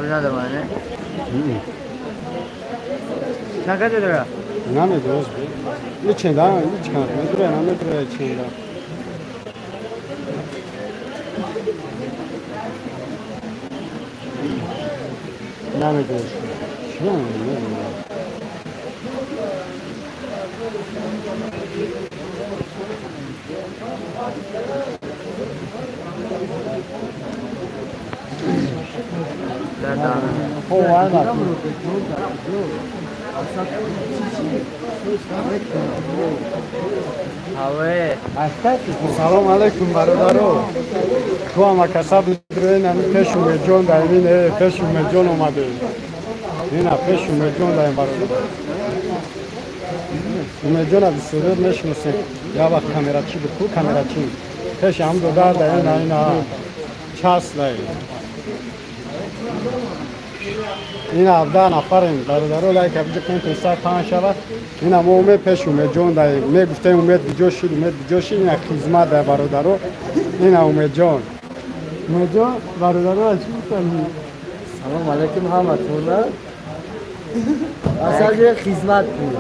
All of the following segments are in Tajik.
надорам, не? Чанд кас дора? Намедонам. Иченда, ичкан, медура, намедура иченда. Намедонам. Чӣ намедонам? Салом алейкум бародаро. Ту ҳама каса бидроен ами пеш Умедҷон даем, ин пеш Умедҷон омадем. Ина пеш Умедҷон даем бародаро. Умедҷона бисёр мешиносем. Я вақт камерачи буд, ку камерачи. Пеш ҳам додар даем, ина час даем. Ин 17 нафарем бародаро, лайк абиҷа кунед то 5 шавад. Ина мо умед пеш Умедҷон даем. Мегуфтем Умед биҷо шид, Умед биҷо шид, ина хизмат дай бародаро. Ина Умедҷон. Умедҷон бародаро аз чӣ гуфтам? Салом алейкум ҳаматона. Асал хизмат кун.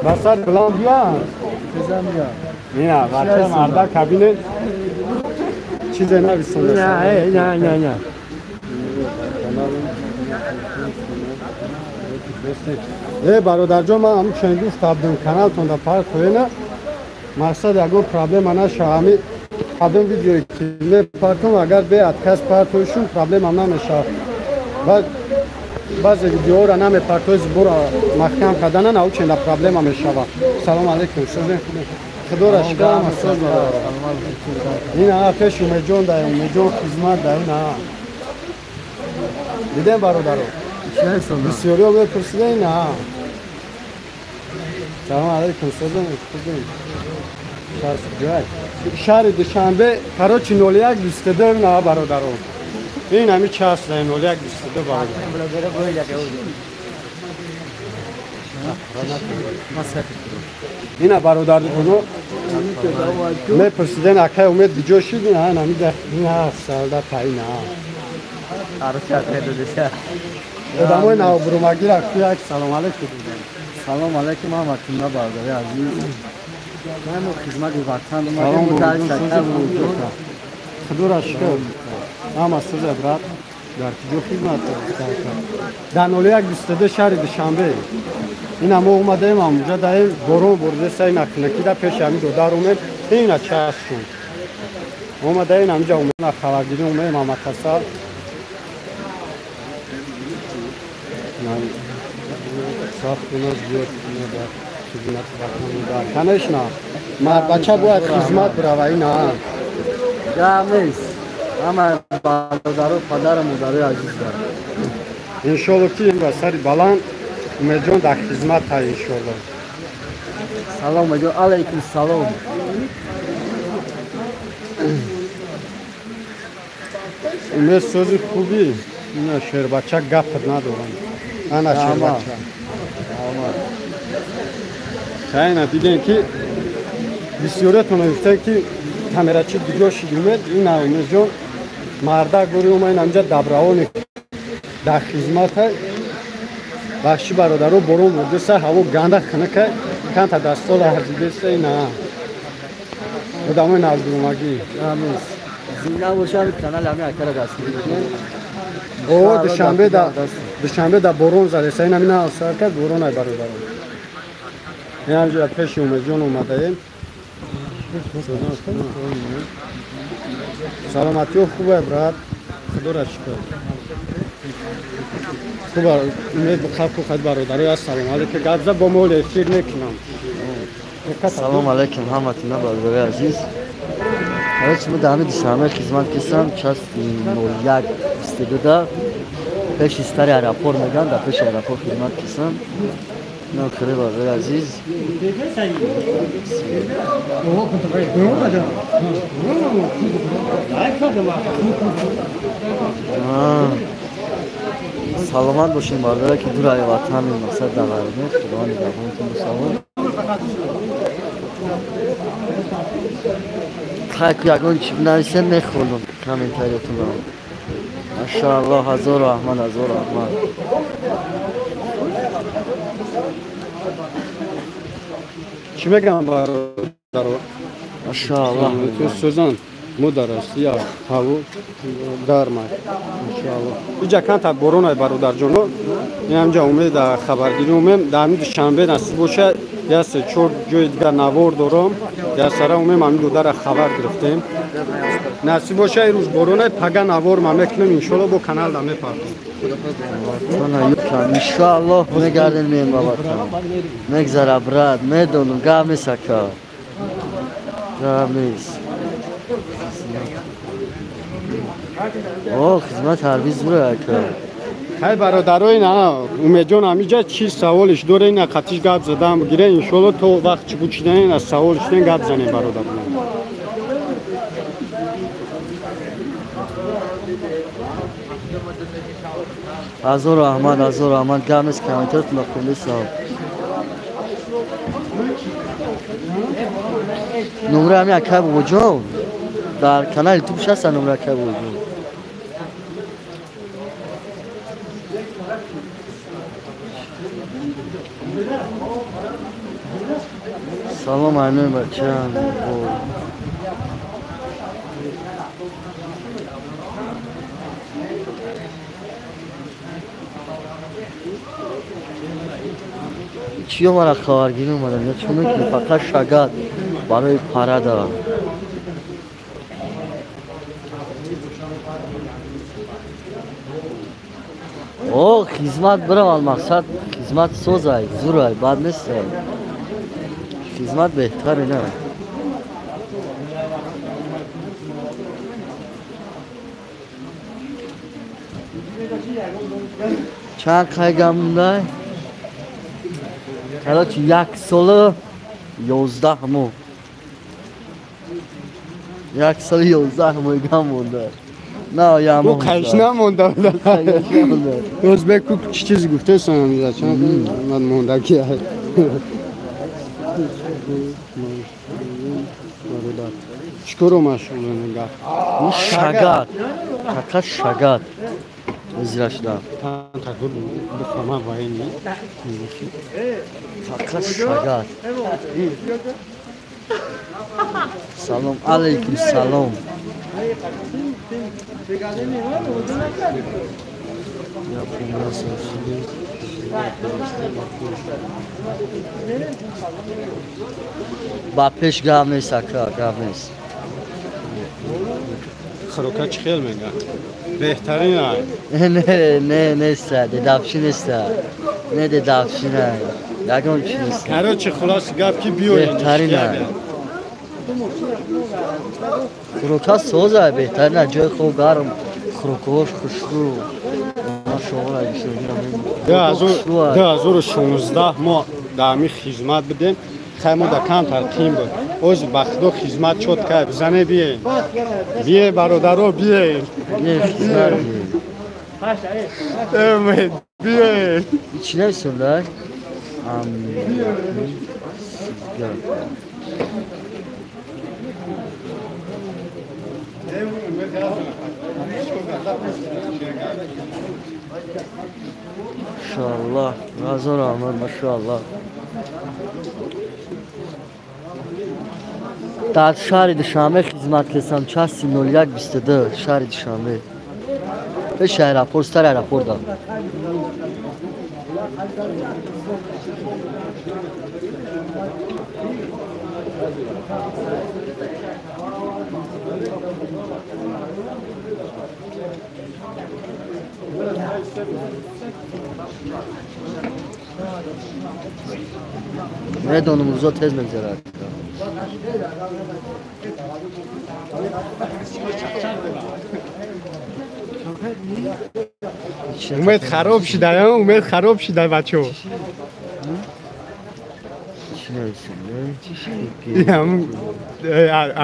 Басар билан бия. Хизмат бия. Ина бача марда кабинет чизе нависонда. Не, не, не, не. Э бародарҷон, ман ҳамин чен гуфта будам каналтон да парк коена мақсад ягон проблема наша, ҳами ҳадом видеое ки мепартом, агар бе отказ партоишум проблема намешавад. Баъд баъзе видеоро намепартои зубора маҳкам кардана научен да проблема мешавад. Салом алейкум, созем худоро шукр, ҳама соз бародаро. Ина пеш Умедҷон да, Умедҷон хизмат да, ина дидем бародаро. Бисёриҳо мепурсида ина. Салом алейкум, созем худем. Шаҳри Душанбе, короче 0122 на бародаро. Ин ҳами час да 0122 бародаро. Ина бародаро мепурсиден акай Умед биҷо шид, ина ҳами ина салда паина. Одамои навбурумагира як салом алейкум. Салом алейкум ҳаматунна бародари азиз. Ман хизмати ватан омадем. Худоро шукр. Ҳама сӯзе брат. Дар куҷо хизмат дар 0122 шаҳри Душанбе. Ина мо омадаем ҳамунҷа даем борон боридеса, ина хинакида пеши ҳамин додар омем, ина чашм. Омадаем ҳаминҷа омена хабаргирӣ омем ҳама каса. Конечно, бача бояд хизмат бирава, ина. Гап нест. Ҳама бародаро, падару модарои азиз дорам. Иншолло ки ин сари баланд Умедҷон дар хизмат ҳай иншолло. Салом Умедҷон, алейкум салом. Умед сӯзи хубӣ, ина шербача гапат надорам. Ана шербача. Хайна дидем ки бисёриятон гуфтанд ки камерачи диго шид Умед, ина Умедҷон мардак гури ума ин ҳамҷа добровольник дар хизмат ҳай. Бахши бародаро, борон бурдеса, ҳаво ганда хинака, канта дастола ҳазидеса, ина одамои наздурумагӣ. Зинда бошам, канали ҳами акара дастгирӣ кунем. О, Душанбе да борон задеса, ина мина сар кард борон ай бародаро. Ин ҳамҷа пеши Умедҷон омадаем. Саломатиё хубе брат, худоро шукр. Хуб, умед бихаб хад бародаро, ассалому алейкум. Гап за бо мо эфир мекунам. Салом алейкум ҳаматона бародарои азиз. Короче, мо дар ҳами Душанбе хизмат кистам, час 01:22 пеши стари аэропорт меган, дар пеши аэропорт хизмат кистам. Ну, хеле бародари азиз. Саломат бошем бародаре ки дур ай ватани мақсад дар ғарибӣ, Худованд нигаҳбонатон бошад. Хайр, ягон чӣ бинависем мехонам комментариятонро. Машааллоҳ, ҳазор раҳмат, ҳазор раҳмат. Чӣ мегӯям бародаро? Машааллоҳ. Сӯзан мо дар Россия ҳаво гарм аст. Иншоаллоҳ. Иҷа камтар борон ай бародарҷоно. Инамҷа умед хабаргирӣ умем. Дар ҳамин Душанбе насиб бошад, я се чор ҷои дигар навор дорам. Я сара умем ҳамин додара хабар гирифтем. Насиб бошад, ирӯз борон ай, пага навор ма мекунем, иншоаллоҳ бо канал да мепартем. Иншоаллоҳ мегардем меем ба ватан. Мегзара брат, медонам, гап нест ака. Гап нест. О, хизмат ҳарбӣ зура ака. Хай бародаро, ина Умедҷон ҳамиҷа чӣ саволиш доре, ина қатиш гап задам гире, иншоаллоҳ то вақт чӣ бучидан ина саволиш дорем гап занем бародарон. Ҳазор раҳмат, ҳазор раҳмат. Гап нест, комментаротон хонда сав. Номраи ҳамин акай бобоҷон дар канали ютуб ҳаста, номраи акай бобоҷон. Салом айнӯи бачаам. Чиё мара хабаргирӣ омадам, я чӣ мекунӣ? Фақат шагат барои парада. О, хизмат биравад, мақсад хизмат созай, зурай, бад нестай. Хизмат беҳтаре на. Чанд қайгам мондай? Короче, 1 сола 11 моҳ. 1 сола 11 моҳ гам монда. На, я моҳ. Қайш намонда. Ӯзбек чӣ чиз гуфтесан, чанд монда ки. Чӣ коро машғул гап? Шагат. Фақат шагат. Зира шуда. Фақат шагат. Салом алейкум, салом. Ба пеш гап нест ака, гап нест. Хӯрока чӣ хел мега? Беҳтарин ай. Не, не, нест, дедавши нест. Не дедавши не. Ягон чӣ нест. Короче, хулоса гап ки биёед. Беҳтарин ай. Хӯрока соз ай, беҳтарин ай, ҷои хоб гарм, хӯрокҳош хушрӯ. 2016 мо дар ҳамин хизмат будем. Хай мо дар камтар қим буд. Оз ба худо хизмат чот кай бизане биен. Бие бародаро, биен. Умед, биен. Чӣ нависонда? Машааллоҳ, ҳазор раҳмат, машааллоҳ. Дар шаҳри Душанбе хизмат кардам, части 0122 шаҳри Душанбе. Пеши аэропорт, стари аэропорт. Медонам, рӯзо тез мегзарад. Умед хароб шуда, умед хароб шуда, бачо.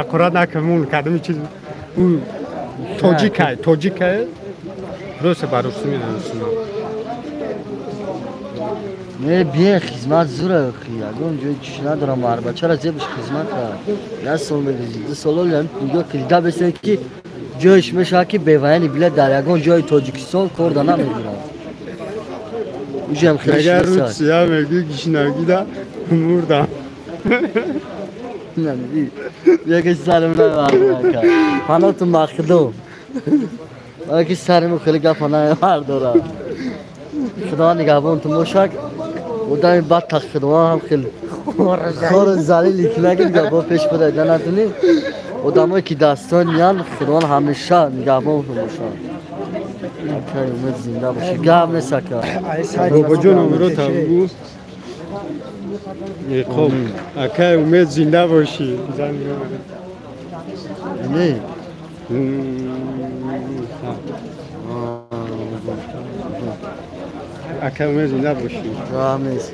Аккурат накун, кадами чиз. Тоҷикай, тоҷикай. Просто ба русӣ менависам. Не, бие хизмат зура, ягон ҷои чиш надорам, арбачара зебиш хизмат. Як сол мегизи, 2 сол олям, нигоҳ кида бесен ки Ҷоиш мешавад ки беваяни билет дар ягон ҷои Тоҷикистон кор да намегирад. Уҷам хеле Агар Русия мегӯй гишнагида мурдам. Яке сарим намебардорад. Панотун ба Худо. Яке сариму хеле гапа намебардорад. Худо нигаҳбонтун бошад. Одами бад та Худо ҳам хеле хор залили ки нагир бо пеш буда натунӣ. Одамое ки дастонян Худо ҳамеша нигаҳбонтун бошад. Акай Умед зинда бошад. Гап нест ака. Бобоҷон умро табгу. Хоб, акай Умед зинда бошӣ. Не. Акай Умед зинда бошӣ. Гап нест.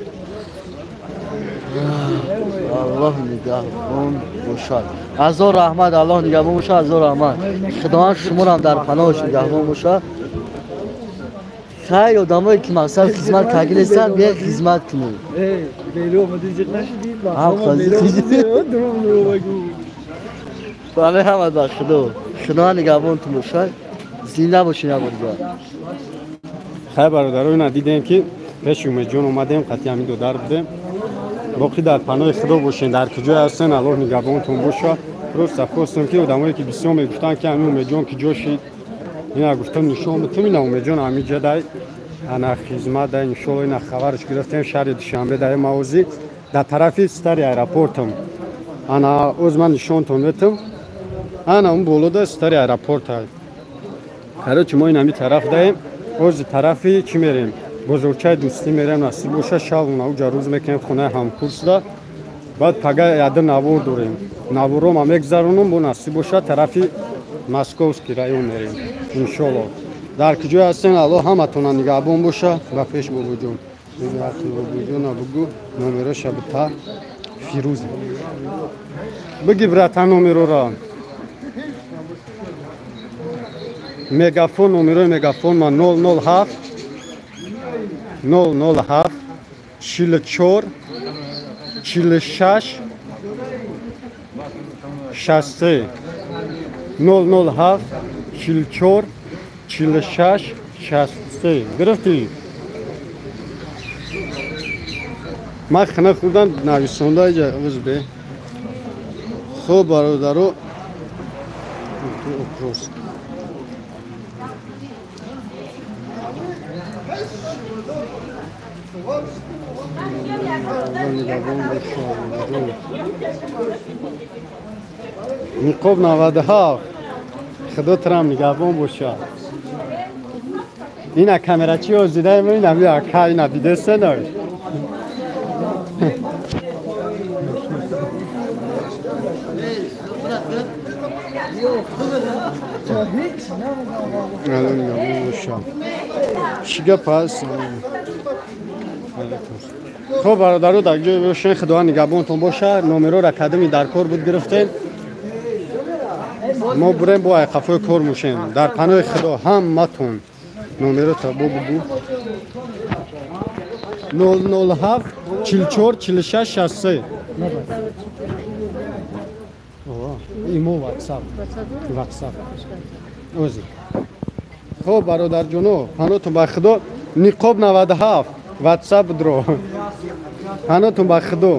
Аллоҳ нигаҳбон бошад. Ҳазор раҳмат, Аллоҳ нигаҳбон бошад, ҳазор раҳмат. Худованд шуморо дар паноҳаш нигаҳбон бошад. Хайр, одамое ки мақсад хизмат карда нестанд, биёед хизмат кунед. Бале, ҳама ба Худо. Худованд нигаҳбонтон бошад. Зинда бошед як бор дигар. Хайр бародаро, ина дидем ки пеши Умедҷон омадем, қатъи ҳамин додар будем. Боқӣ дар паноҳи Худо бошед, дар куҷое ҳастен, Аллоҳ нигаҳбонтон бошад. Просто хостем ки одамое ки бисёр мегуфтанд ки ҳамин Умедҷон ки ҷо шид, ина гуфтам нишон битем, ина Умедҷон ҳамин ҷа дай ана хизмат дай, иншолло ина хабарш гирифтем шаҳри Душанбе дай мавзӣ дар тарафи стари аэропортам. Ана оз ман нишонтон метам. Ана он болода стари аэропорт ай. Короче, мо ин ҳамин тараф даем, ози тарафи чӣ мерем? Бозорчаи дӯстӣ мерем, насиб боша шавона уҷа рӯз мекунем хонаи ҳамкурсда. Баъд пага яда навор дорем. Наворо ма мегзаронам, бо насиб боша тарафи Московский район мерем. Иншолло. Дар куҷое ҳастен, Аллоҳ ҳаматона нигаҳбон боша. Ба пеш бобоҷон. Бобоҷона бугу номероша бита Фирӯз. Биги брата номерора. Мегафон номерои мегафон ма 007 007 44 46 63 007 44 46 63. Гирифтӣ? Ман хина хӯрдам нависонда иҷа уз бе. Хуб бародаро, опрос. Ниқоб 97. Худо турам нигаҳбон бошад. Ина камерачи озидаем, ина ака, ина дидесена. Алло нигаҳбон бошад. Чӣ гап аст? Хуб бародаро, дар ҷое бошед, Худованд нигаҳбонтон бошад. Номерора кадами дар кор буд гирифтем. Мо бурем бо айқафои кор мушем. Дар паноҳи Худо ҳаматон. Номерота бо бугу. 007 44 46 63. Имо WhatsApp. WhatsApp. Ози. Хуб бародарҷоно, паноҳтон ба Худо. Ниқоб 97 WhatsApp дро. Паноҳтон ба Худо.